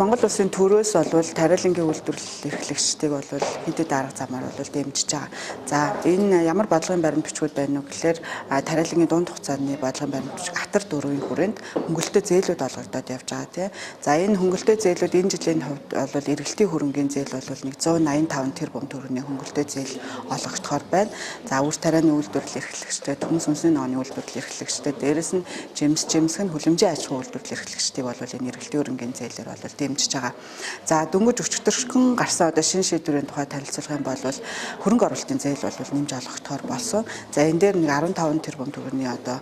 Монгол Улсын төрөөс бол тариалангийн үйлдвэрлэл эрхлэгчдийг бол хэд хэд арга замаар бол дэмжиж байгаа. За, энэ ямар бодлогын баримт бичгүүд байна уу гэхээр тариалангийн дунд хугацааны бодлогын баримт бичиг Атар 4-ийн хүрээнд хөнгөлөлтөй зээлүүд олгогдоод явж байгаа, тий. За, энэ хөнгөлөлтөй зээлүүд энэ жилийн хувьд бол эргэлтийн хөрөнгийн зээл бол 185 тэрбум төгрөгийн хөнгөлөлтөй зээл олгогдохоор байна. За, үр тарианы үйлдвэрлэл эрхлэгчдэд, төмс үндэсний ногооны үйлдвэрлэл эрхлэгчдэд, дээрэс нь жимс, жимсэг нь хүлэмжийн аж ахуйн үйлдвэрлэл эрхлэгчдийг бол энэ эргэлтийн хөрөнгийн зээлээр бол дэмжиж байгаа. За, дөнгөж өчигдөрхөн гарсан одоо шинэ шийдвэрийн тухай танилцуулах юм бол хөрөнгө оруулалтын зээл бол нэмж олгогдохоор болсон. За, энэ дээр нэг 15 тэрбум төгрөгийн одоо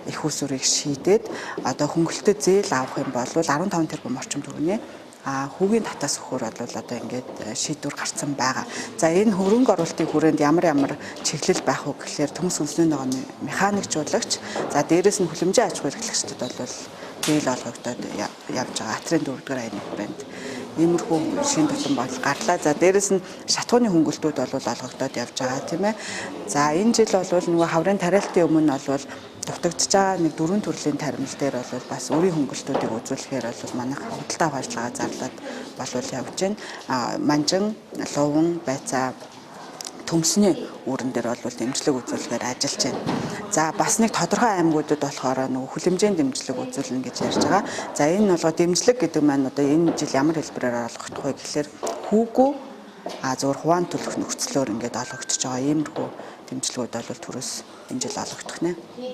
эх үүсвэрийг шийдээд, одоо хөнгөлөлтөд зээл авах юм бол 15 тэрбум орчим төгрөгийн хүүгийн татаас өгөхөөр бол одоо ингээд шийдвэр гарцсан байгаа. За, энэ хөрөнгө оруулалтын хүрээнд ямар ямар чиглэл байх вэ гэхээр төмс үндэсний ногооны механикжуулагч, за, дээрэс нь хүлэмжийн аж ахуй эрхлэгчдэд бол зээл олгогдоод явж байгаа. Атрын 4-р аяны хүрээнд иймэрхүү шин тутам бодол гарлаа. За, дээрэс нь шатхууны хөнгөлтүүд бол олгогдоод явж байгаа, тийм ээ. За, энэ жил бол нөгөө хаврын тариалтын өмнө бол дутагдж байгаа нэг дөрвөн төрлийн таримл дээр бол бас өрийн хөнгөлтүүдийг үзүүлэхээр бол манайх худалдаа авах ажиллагаа зарлаад болвол явж байна. Манжин, луван, байцаа, төмсний үүрэн дээр бол дэмжлэг үзүүлэхээр ажиллаж байна. За, бас нэг тодорхой аймагуудад болохоор нөгөө хүлэмжийн дэмжлэг үзүүлнэ гэж ярьж байгаа. За, энэ болгоо дэмжлэг гэдэг маань одоо энэ жил ямар хэлбэрээр олгогдох вэ гэхээр хүүгүү зөвхөн хуваан төлөх нөхцлөөр ингээд олгогдож байгаа иймэрхүү дэмжлэгүүд бол төрөөс энэ жил олгогдох нэ.